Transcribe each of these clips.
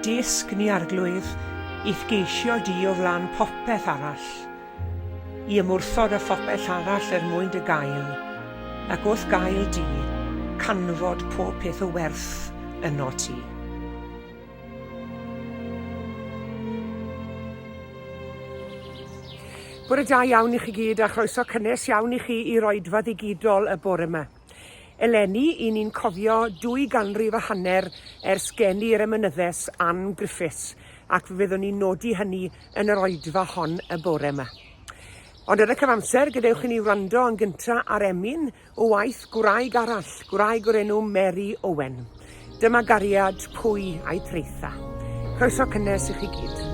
Dysg ni, Arglwydd, i'th geisio di o flaen popeth arall, i ymwrthod â phopeth arall er mwyn dy gael, ac wrth gael di, canfod pob peth o werth yno ti. Bore da iawn i chi gyd a chroeso cynnes iawn i chi i'r oedfa ddigidol y bore yma. Eleni, i ni'n cofio 250 ers geni'r emynyddes Ann Griffiths, ac fe fyddwn ni'n nodi hynny yn yr oedfa hon y bore yma. Ond yn y cyfamser, gadewch i ni wrando yn gyntaf ar emyn o waith gwraig arall, gwraig o'r enw Mary Owen. Dyma gariad pwy a'i traetha. Croeso cynnes i chi gyd.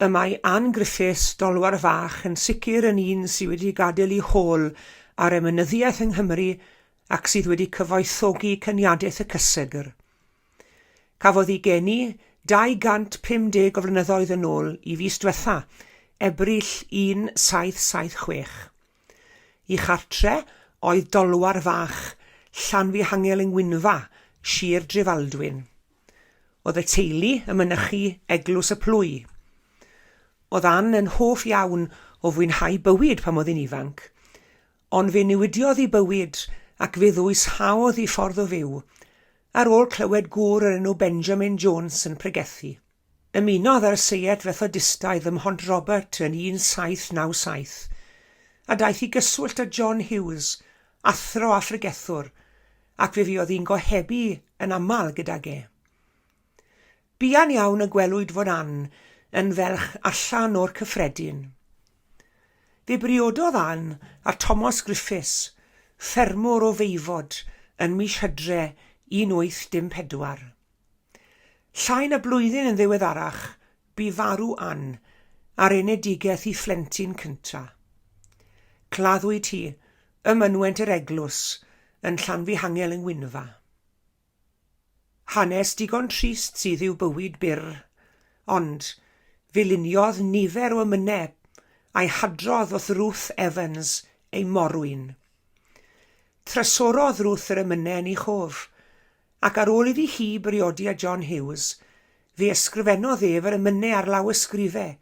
Y mae Ann Griffiths, Dolwar Fach, yn sicr yn un sydd wedi gadael ei hôl ar emynyddiaeth yng Nghymru ac sydd wedi cyfoethogi cyniadaeth y cysegr. Cafodd ei geni 250 o flynyddoedd yn ôl i fis dwetha, Ebrill 1776. Ei chartre oedd Dolwar Fach, Llanfihangel yng Ngwynfa, Sir Drefaldwyn. Oedd y teulu yn mynychu Eglwys y Plwy. Oedd Ann yn hoff iawn o fwynhau bywyd pan oedd hi'n ifanc, ond fe newidiodd ei bywyd ac fe ddwyshaodd ei ffordd o fyw ar ôl clywed gŵr o'r enw Benjamin Jones yn pregethu. Ymunodd â'r seiat Fethodistaidd ym Mhont Robert yn 1797, a daeth i gyswllt â John Hughes, athro a phregethwr, ac fe fuodd hi'n gohebu yn aml gydag e. Buan iawn y gwelwyd fod Ann yn ferch allan o'r cyffredin. Fe briododd Ann â Thomas Griffiths, ffermwr o Feifod, yn mis Hydre 1814. Llai na blwyddyn yn ddiweddarach, bu farw Ann ar enedigaeth ei phlentyn cynta'. Claddwyd hi ym mynwent yr eglwys yn Llanfihangel yng Ngwynfa. Hanes digon trist sydd i'w bywyd byr, ond fe luniodd nifer o emynau a'i hadrodd wrth Ruth Evans, ei morwyn. Trysorodd Ruth yr emynau yn ei chof, ac ar ôl iddi hi briodi â John Hughes, fe ysgrifennodd ef yr emynau ar lawysgrifau,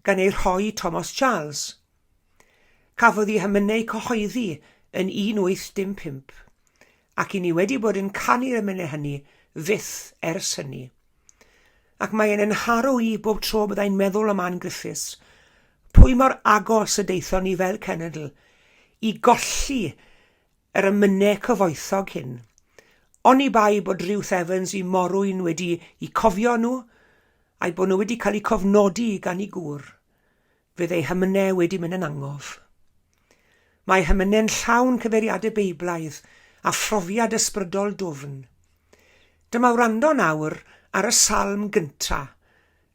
gan eu rhoi i Tomos Charles. Cafodd ei hemynau eu cyhoeddi yn 1815, ac i ni wedi bod yn canu'r emynau hynny fyth ers hynny. Ac mae e'n yn nharo i bob tro byddai'n meddwl am Ann Griffiths, pwy mor agos y daethon ni fel cenedl i golli yr emynau cyfoethog hyn. Oni bai bod Ruth Evans i morwyn wedi i cofio nhw, a'i bod nhw wedi cael eu cofnodi gan ei gŵr, fydd ei hemynau wedi mynd yn angof. Mae hemynau'n llawn cyfeiriadau Beiblaidd a phrofiad ysbrydol dwfn. Dyma wrando nawr ar y salm gynta,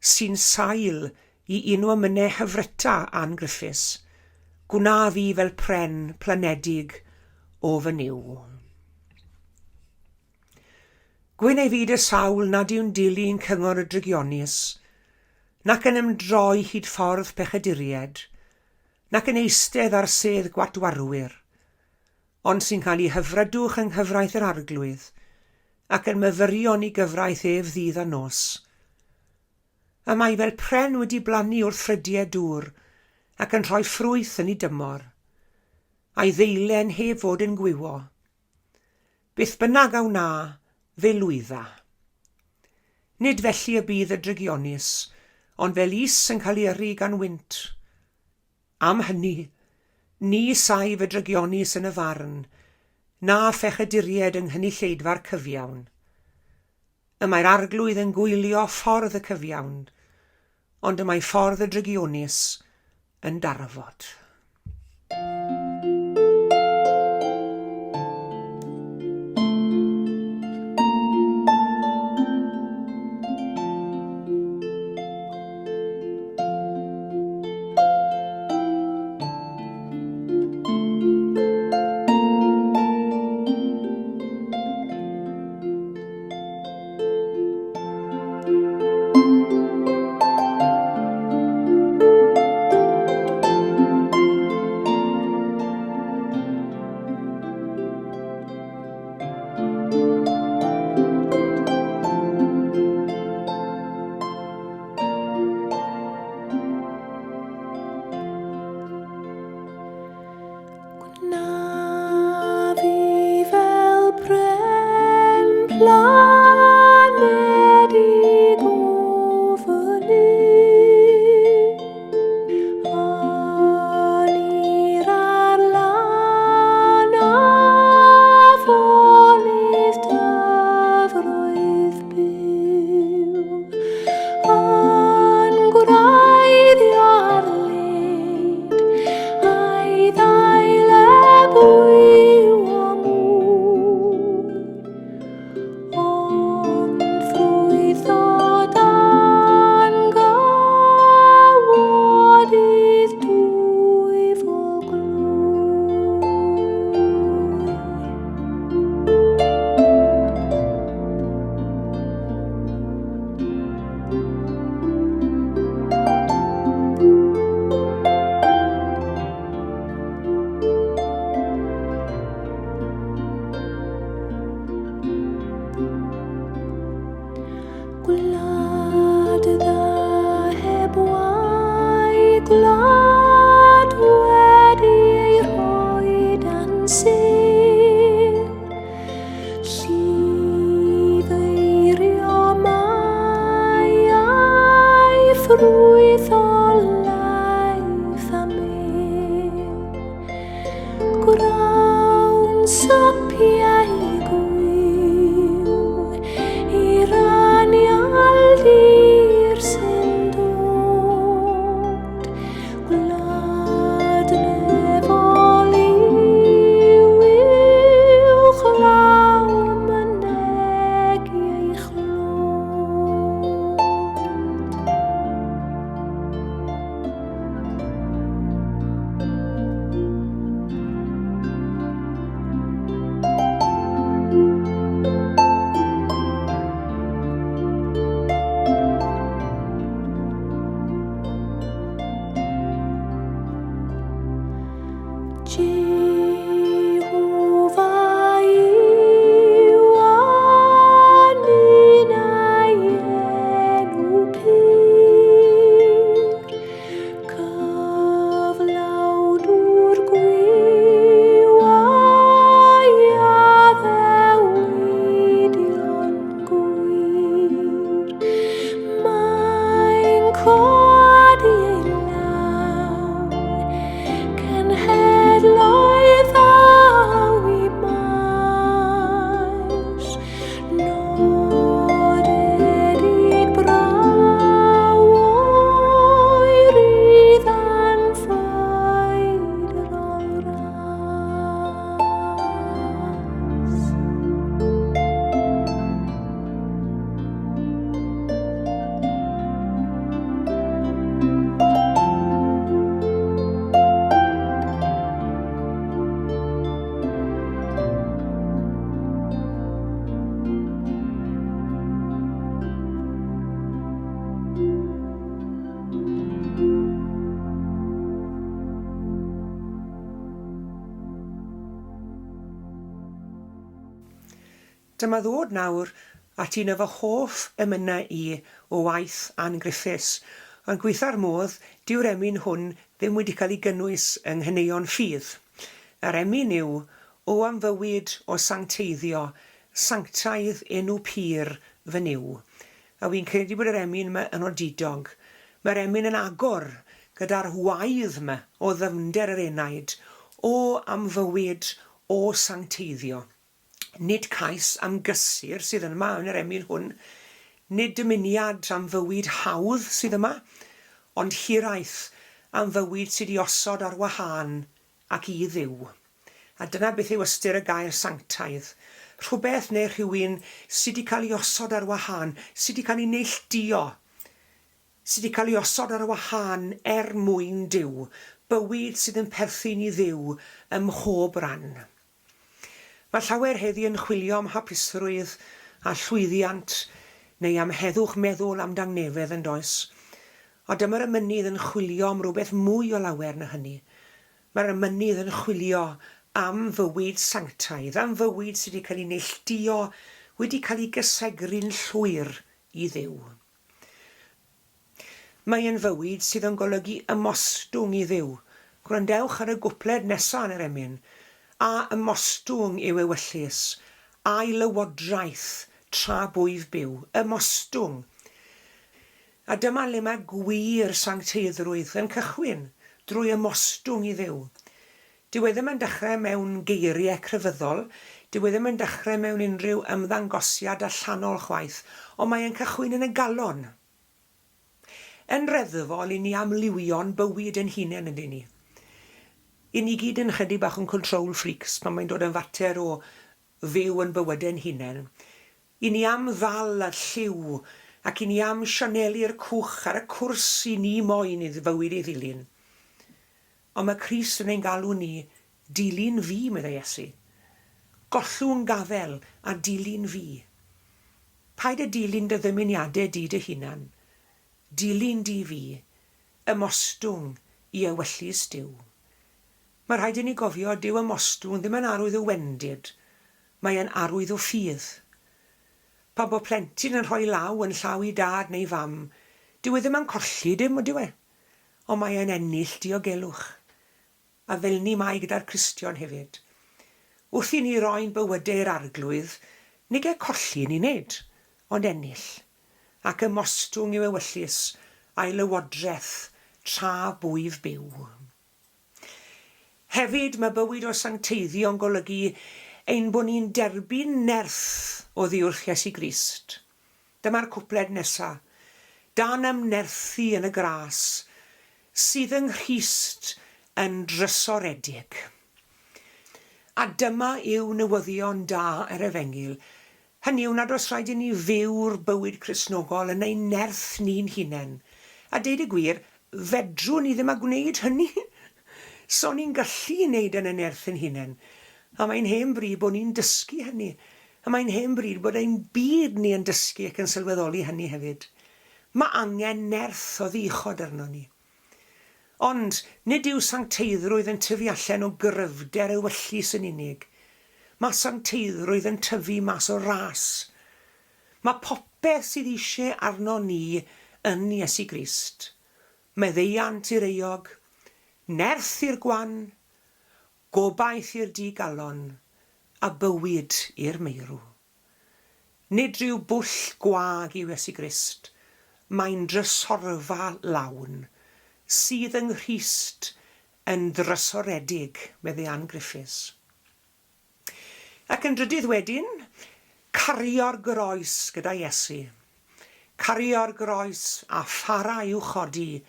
sy'n sail i un o emynau hyfryta Ann Griffiths, Gwna fi fel pren planedig o fy Nuw. Gwyn ei fyd y sawl nad yw'n dilyn cyngor y drygionus, nac yn ymdroi hyd ffordd pechaduriaid, nac yn eistedd ar sedd gwatwarwyr, ond sy'n cael ei hyfrydwch yng nghyfraith yr Arglwydd, ac yn myfyrio yn ei gyfraith ef ddydd a nos. Y mae fel pren wedi blannu wrth ffrydiau dŵr, ac yn rhoi ffrwyth yn ei dymor, a'i ddeilen heb fod yn gwywo. Beth bynnag a wna, fe lwydda. Nid felly y bydd y drygionus, ond fel is yn cael ei yrru gan wynt. Am hynny, ni saif y drygionus yn y farn, na phechaduriaid yng nghynulleidfa'r cyfiawn. Y mae'r Arglwydd yn gwylio ffordd y cyfiawn, ond y mae ffordd y drygionus yn darfod. Gwna fi fel pren planedig o fyny, yn ir ar lan afonydd dyfroedd byw, yn gwreiddio ar led a'i ddail heb wywo mwy, ond ffrwytho dan gawodydd dwyfol glwy. Gwlad dda heb wae, gwlad wedi ei rhoi dan sêl. Llifeirio mae a'i ffrwyth o laeth a mel. Gwrawn sypiau gwiw i'r anial dir sy'n dod. Gwlad nefol yw uwchlaw mynegi ei chlod. Dyma ddod nawr at un o fy hoff emynau i o waith Ann Griffiths, ond gweitha'r modd, dyw'r emyn hwn ddim wedi cael ei gynnwys yng Nghaneuon Ffydd. Yr emyn yw 'O am fywyd o sancteiddio, sanctaidd enw pur fy Nuw'. A wi'n credu bod yr emyn 'ma yn odidog. Mae'r emyn yn agor gyda'r waedd 'ma o ddyfnder yr enaid, 'O am fywyd o sancteiddio'. Nid cais am gysur sydd yma yn yr emyn hwn, nid dymuniad am fywyd hawdd sydd yma, ond hiraeth am fywyd sydd i osod ar wahân ac i Dduw. A dyna beth yw ystyr y gair sanctaidd, rhywbeth neu rhywun sydd 'di cael ei osod ar wahân, sydd 'di cael ei neilltuo, sydd 'di cael ei osod ar wahân er mwyn Duw, bywyd sydd yn perthyn i Dduw ym mhob ran. Mae llawer heddi yn chwilio am hapusrwydd a llwyddiant neu am heddwch meddwl am dangnefedd, yn does? Ond dyma'r emynydd yn chwilio am rywbeth mwy o lawer na hynny. Mae'r emynydd yn chwilio am fywyd sanctaidd, am fywyd sydd wedi cael ei neilltuo, wedi cael ei gysegru'n llwyr i Dduw. Mae e'n fywyd sydd yn golygu ymostwng i Dduw. Gwrandewch ar y gwpled nesa yn yr emyn, A ymostwng yw ewyllys, a'i lywodraeth tra bwyf byw. Ymostwng. A dyma le mae gwir sancteiddrwydd yn cychwyn, drwy ymostwng i Dduw. Dyw e ddim yn dechrau mewn geiriau crefyddol, dyw e ddim yn dechrau mewn unrhyw ymddangosiad allanol chwaith, ond mae e'n cychwyn yn y galon. Yn reddfol, 'yn ni am liwio'n bywyd ein hunain, yndyn ni? 'Yn ni gyd yn chydig bach yn control freaks pan mae'n dod yn fater o fyw yn bywydau ein hunain. 'Yn ni am ddal y lliw ac 'yn ni am sianelu'r cwch ar y cwrs 'yn ni moyn i fywyd ei ddilyn. Ond mae Crist yn ein galw ni, Dilyn fi, meddai Iesu. Gollwng gafel a dilyn fi. Paid â dilyn dy ddymuniadau di dy hunan. Dilyn di fi, ymostwng i ewyllys Duw. Mae rhaid i ni gofio, dyw ymostwng ddim yn arwydd o wendid, mae e'n arwydd o ffydd. Pan bo plentyn yn rhoi law yn llaw i dad neu fam, dyw e ddim yn colli dim, ydyw e? Ond mae e'n ennill diogelwch. A felny mae gyda'r Cristion hefyd. Wrth i ni roi'n bywydau i'r Arglwydd, nige colli ni'n neud, ond ennill, ac ymostwng i'w ewyllys a'i lywodraeth tra bwyf byw. Hefyd, mae bywyd o sancteiddio'n golygu ein bod ni'n derbyn nerth oddi wrth Iesu Grist. Dyma'r cwpled nesa, Dan ymnerthu yn y gras sydd yng Nghrist yn drysoredig. A dyma yw newyddion da yr Efengyl, hynny yw nad oes rhaid i ni fyw'r bywyd Cristnogol yn ein nerth ni'n hunain. A deud y gwir, fedrwn ni ddim a gwneud hynny. So ni'n gallu wneud yn y nerth ein hunain. A mae'n hen bryd bod ni'n dysgu hynny. A mae'n hen bryd bod ein byd ni yn dysgu ac yn sylweddoli hynny hefyd. Mae angen nerth oddi uchod arnon ni. Ond, nid yw sancteiddrwydd yn tyfu allan o gryfder ewyllys yn unig. Mae sancteiddrwydd yn tyfu mas o ras. Mae popeth sydd eisiau arnon ni yn Iesu Grist. Maddeuant i'r euog, nerth i'r gwan, Gobaith i'r di-galon, a bywyd i'r meirw. Nid rhyw bwll gwag yw Iesu Grist, mae'n drysorfa lawn, sydd yng Nghrist yn drysoredig, meddai Ann Griffiths. Ac yn drydydd wedyn, cario'r groes gyda Iesu. Cario'r groes a phara i'w chodi,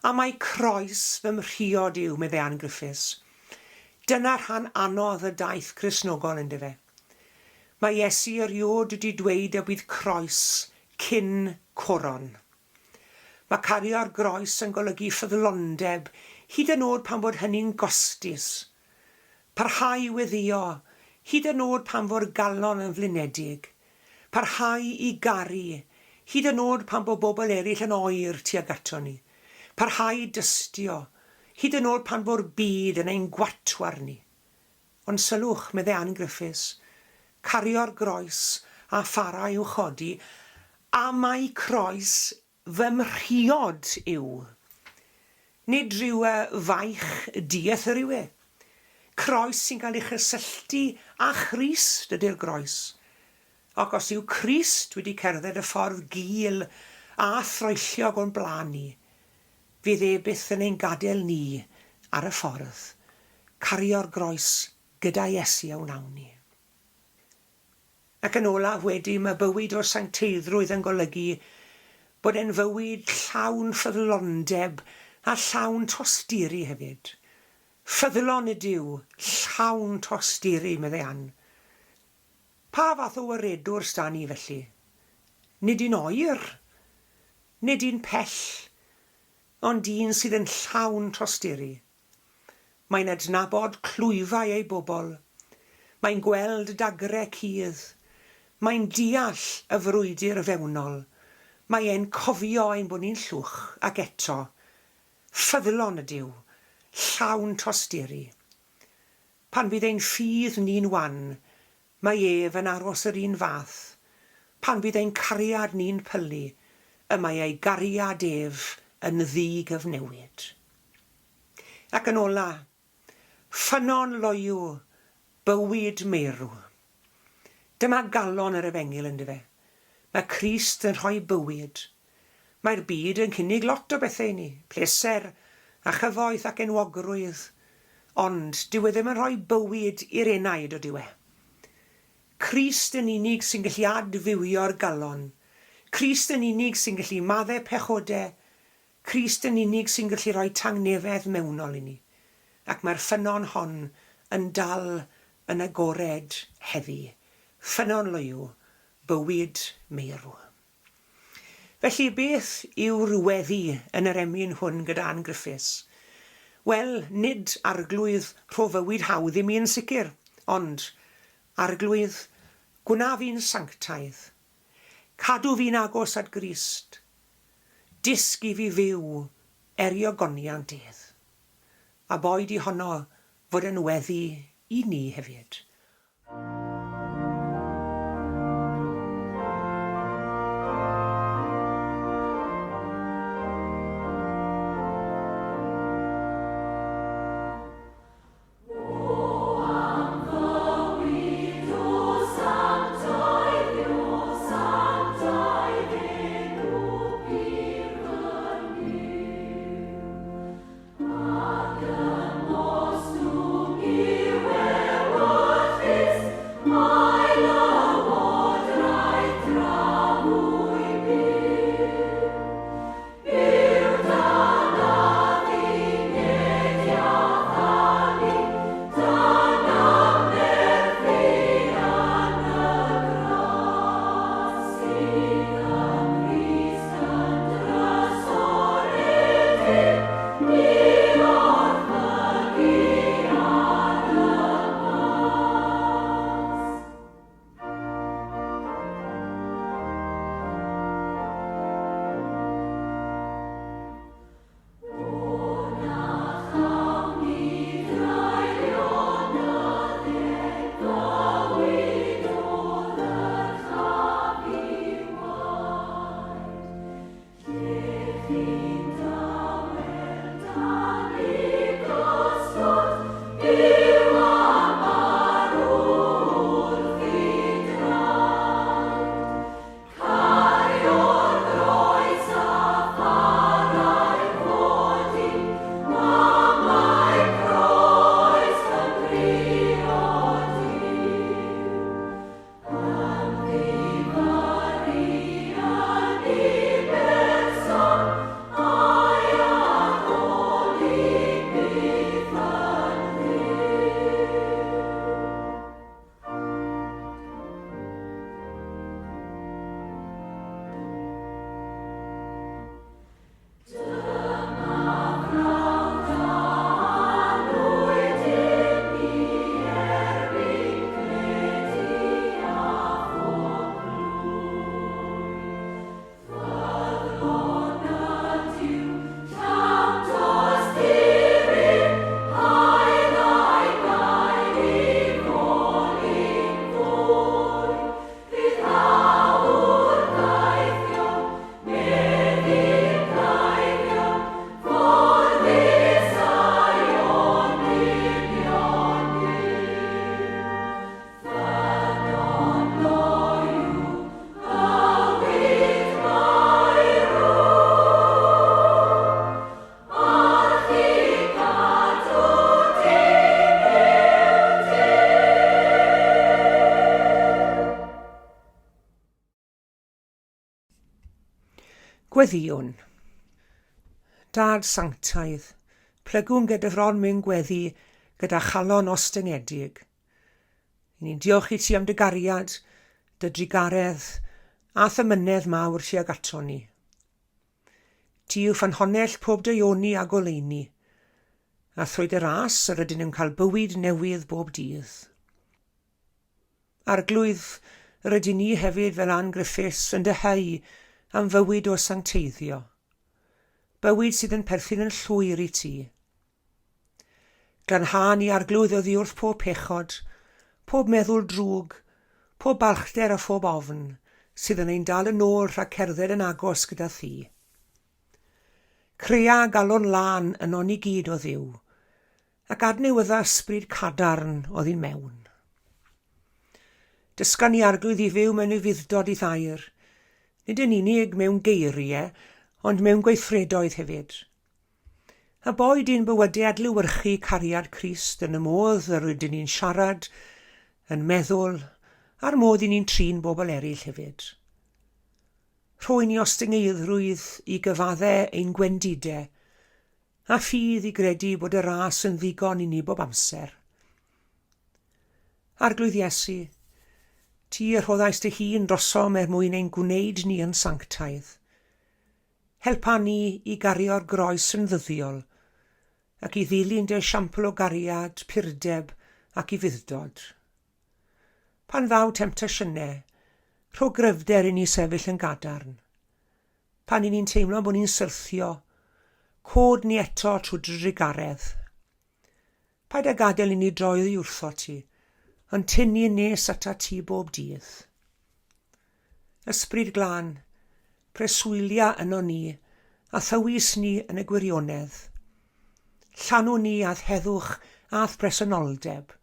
a mai croes fy mhriod yw, meddai Ann Griffiths. Dyna rhan anodd y daith Gristnogol, yndyfe? Mae Iesu eriôd wedi dweud y bydd croes cyn coron. Mae cario'r groes yn golygu ffyddlondeb, hyd yn o'd pan fod hynny'n gostus. Parhau i weddïo, hyd yn o'd pan fo'r galon yn flinedig. Parhau i garu, hyd yn o'd pan bo bobl eraill yn oer tuag ato ni. Parhau i dystio, hyd yn o'd pan fo'r byd yn ein gwatwar ni. Ond sylwch, meddai Ann Griffiths, Cario'r groes a phara i'w chodi, a mai croes fy mhriod yw. Nid rhyw faich dieithr yw e. Croes sy'n cael ei chysylltu â Christ ydy'r groes. Ac os yw Crist wedi cerdded y ffordd gul a throellog o'n blaen ni, fydd e byth yn ein gadael ni ar y ffordd. Cario'r groes gyda Iesu a wnawn ni. Ac yn olaf wedi, mae bywyd o sancteiddrwydd yn golygu bod e'n fywyd llawn ffyddlondeb a llawn tosturi hefyd. Ffyddlon ydyw, llawn tosturi, meddai Ann. Pa fath o waredwr sda ni felly? Nid un oer, nid un pell, ond un sydd yn llawn tosturi. Mae'n adnabod clwyfau ei bobl. Mae'n gweld dagre cudd. Mae'n deall y frwydr fewnol. Mae e'n cofio ein bod ni'n llwch, ac eto, ffyddlon ydyw, llawn tosturi. Pan fydd ein ffydd ni'n wan, mae ef yn aros yr un fath. Pan fydd ein cariad ni'n pylu, y mae ei gariad ef yn ddi-gyfnewid. Ac yn ola, ffynnon loyw, bywyd meirw. Dyma galon yr Efengyl, yndyfe? Mae Crist yn rhoi bywyd. Mae'r byd yn cynnig lot o bethau i ni, pleser a chyfoeth ac enwogrwydd, ond dyw e ddim yn rhoi bywyd i'r enaid, odyw e? Crist yn unig sy'n gallu adfywio'r galon. Crist yn unig sy'n gallu maddau pechodau. Crist yn unig sy'n gallu rhoi tangnefedd mewnol i ni. Ac mae'r ffynnon hon yn dal yn agored heddi. Ffynnon loyw, bywyd meirw. Felly, beth yw'r weddi yn yr emyn hwn gyda Ann Griffiths? Wel, nid Arglwydd rho fywyd hawdd i mi yn sicr, ond, Arglwydd, gwna fi'n sanctaidd. Cadw fi'n agos at Grist. Dysg i fi fyw er i ogoniant ef. A boed i honno fod yn weddi i ni hefyd. O am fywyd o sanctaidd, o sanctaidd enw pur fy Nuw. Ac ymostwng i'w ewyllys. Gweddïwn. Dad sanctaidd, plygwn gyda fron mewn gweddi gyda chalon ostyngedig. I ni'n diolch i ti am dy gariad, dy drugaredd a thymynedd mawr tuag ato ni. Ti yw ffynhonnell pob daioni a goleuni, a thrwy dy ras yr ydyn yn cael bywyd newydd bob dydd. Arglwydd, yr ydyn ni hefyd fel Ann Griffiths yn dyheu am fywyd o sancteiddio. Bywyd sydd yn perthyn yn llwyr i ti. Glanha ni Arglwydd oddi wrth pob pechod, pob meddwl drwg, pob balchder a phob ofn sydd yn ein dal yn ôl rhag cerdded yn agos gyda thi. Crea galon lân ynon ni gyd o Dduw, Ac adnewydda ysbryd cadarn oddi mewn. Dysga ni Arglwydd i fyw mewn ufudd-dod i'th air, nid yn unig mewn geiriau, ond mewn gweithredoedd hefyd. A boed i'n bywydau adlewyrchu cariad Crist yn y modd yr ydyn ni'n siarad, yn meddwl, a'r modd i ni'n trin bobl eraill hefyd. Rho i ni ostyngeiddrwydd i gyfadde ein gwendidau, A ffydd i gredu bod y ras yn ddigon i ni bob amser. Arglwydd Iesu, ti y rhoddaist dy hun drosom er mwyn ein gwneud ni yn sanctaidd. Helpa ni i gario'r groes yn ddyddiol, ac i ddilyn dy esiampl o gariad, purdeb ac ufudd-dod. Pan ddaw temtasiynau, rho gryfder i ni sefyll yn gadarn. Pan 'y ni'n teimlo bod ni'n syrthio, cod ni eto trwy dy drugaredd. Paid â gadael i ni droi oddi wrtho ti, ond tyn ni yn nes atat ti bob dydd. Ysbryd Glân, preswylia yno ni, a thywys ni yn y gwirionedd. Llanw ni â'th heddwch a'th bresenoldeb,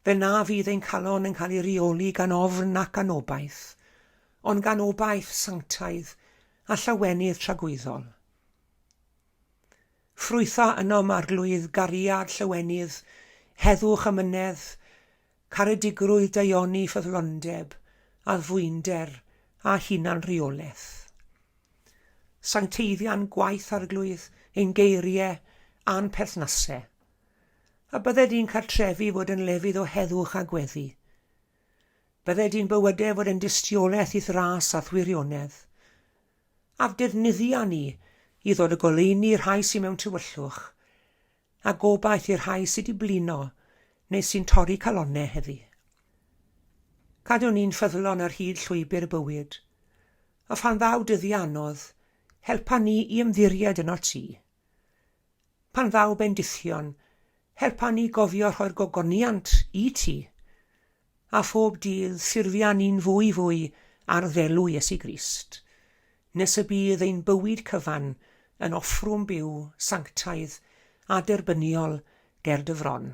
Fe na fydd ein calon yn cael ei reoli gan ofn nac anobaith, ond gan obaith sanctaidd a llawenydd tragwyddol. Ffrwytha ynom, Arglwydd, gariad, llawenydd, heddwch, amynedd, caredigrwydd, daioni, ffyddlondeb, addfwynder, a hunanreolaeth. Sancteiddia'n gwaith, Arglwydd, ein geiriau a'n perthnasau. A bydded i'n cartrefi fod yn lefydd o heddwch a gweddi. Bydded i'n bywydau fod yn dystiolaeth i'th ras a'th wirionedd. A'th defnyddia ni i ddod y goleuni i'r rhai sydd mewn tywyllwch, a gobaith i'r rhai sydd 'di blino neu sy'n torri calonnau heddi. Cadw ni'n ffyddlon ar hyd llwybr bywyd, a phan ddaw dyddiau anodd, helpa ni i ymddiried ynot ti. Pan ddaw bendithion, helpa ni gofio rhoi'r gogoniant i ti, a phob dydd ffurfia ni'n fwy fwy ar ddelw Iesu Grist, nes y bydd ein bywyd cyfan yn offrwm byw, sanctaidd a derbyniol ger dy fron.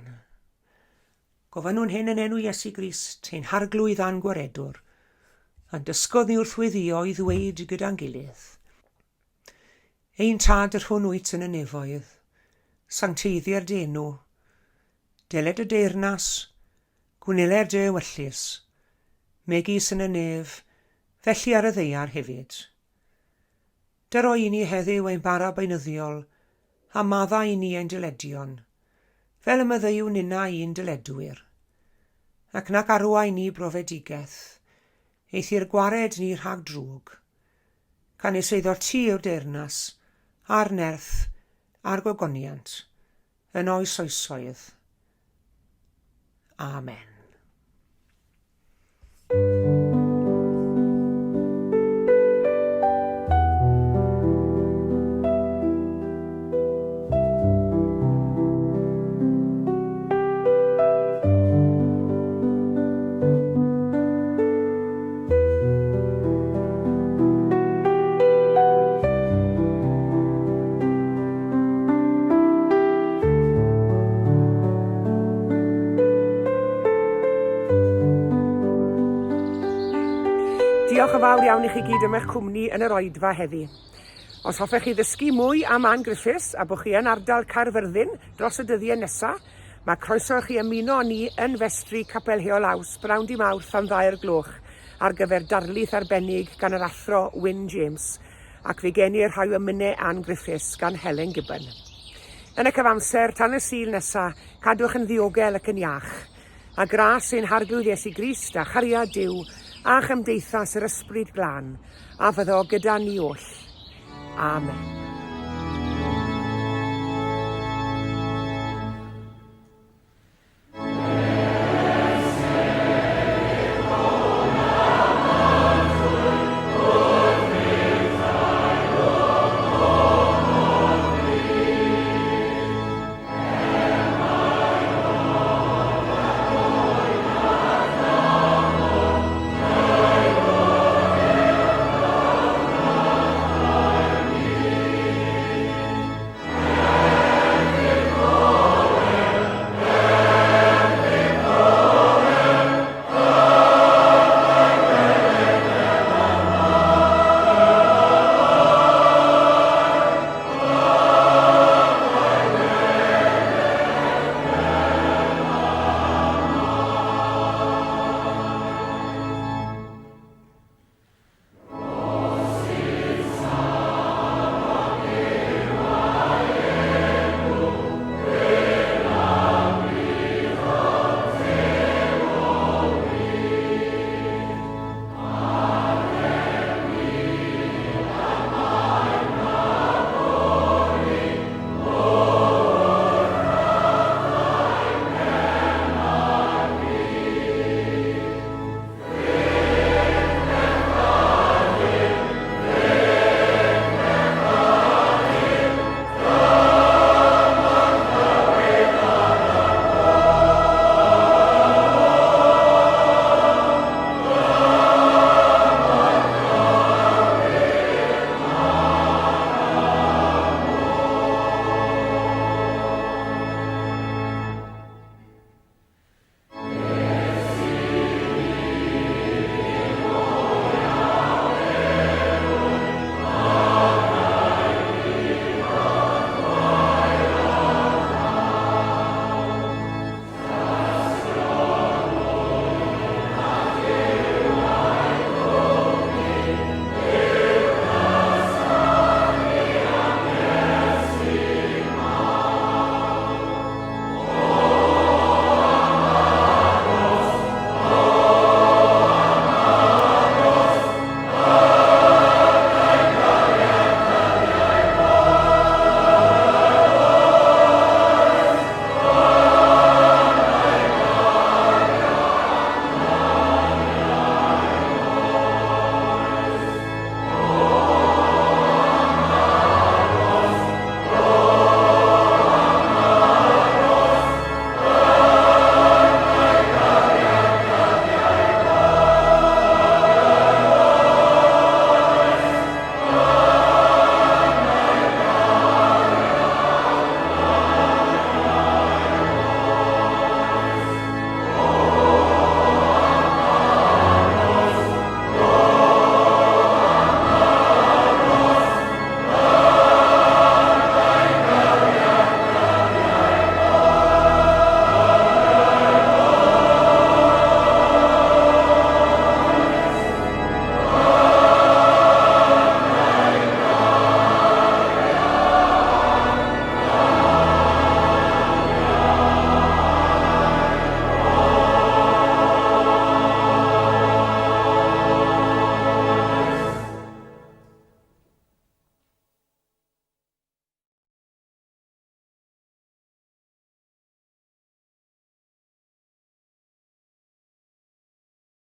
Gofynnwn hyn yn enw Iesu Grist, ein Harglwydd a'n Gwaredwr, a'n dysgodd ni wrth weddïo i ddweud gyda'n gilydd. Ein Tad yr hwn wyt yn y nefoedd, sancteiddier dy enw, deled dy deyrnas, gwneler dy ewyllys, megis yn y nef, felly ar y ddaear hefyd. Dyro i ni heddiw ein bara beunyddiol, a maddau i ni ein dyledion, fel y maddeuwn ninnau i'n dyledwyr. Ac nac arwain ni brofedigaeth, eithr gwared ni rhag drwg. Canys eiddo ti yw'r deyrnas, a'r nerth, a'r gogoniant, yn oes oesoedd. Amen. Diolch yn fawr iawn i chi gyd am eich cwmni yn yr oedfa heddi. Os hoffech chi ddysgu mwy am Ann Griffiths a bod chi yn ardal Caerfyrddin dros y dyddiau nesaf, Mae croeso i chi ymuno â ni yn festri Capel Heol Aws bnawn di Mawrth am ddau'r gloch ar gyfer darlith arbennig gan yr Athro Wyn James. ac fe genir rhai o emynau Ann Griffiths gan Helen Gibbon. Yn y cyfamser, tan y Sul nesa, cadwch yn ddiogel ac yn iach. A gras ein Harglwydd Iesu Grist a chariad Duw a chymdeithas yr Ysbryd Glân a fyddo gyda ni oll. Amen.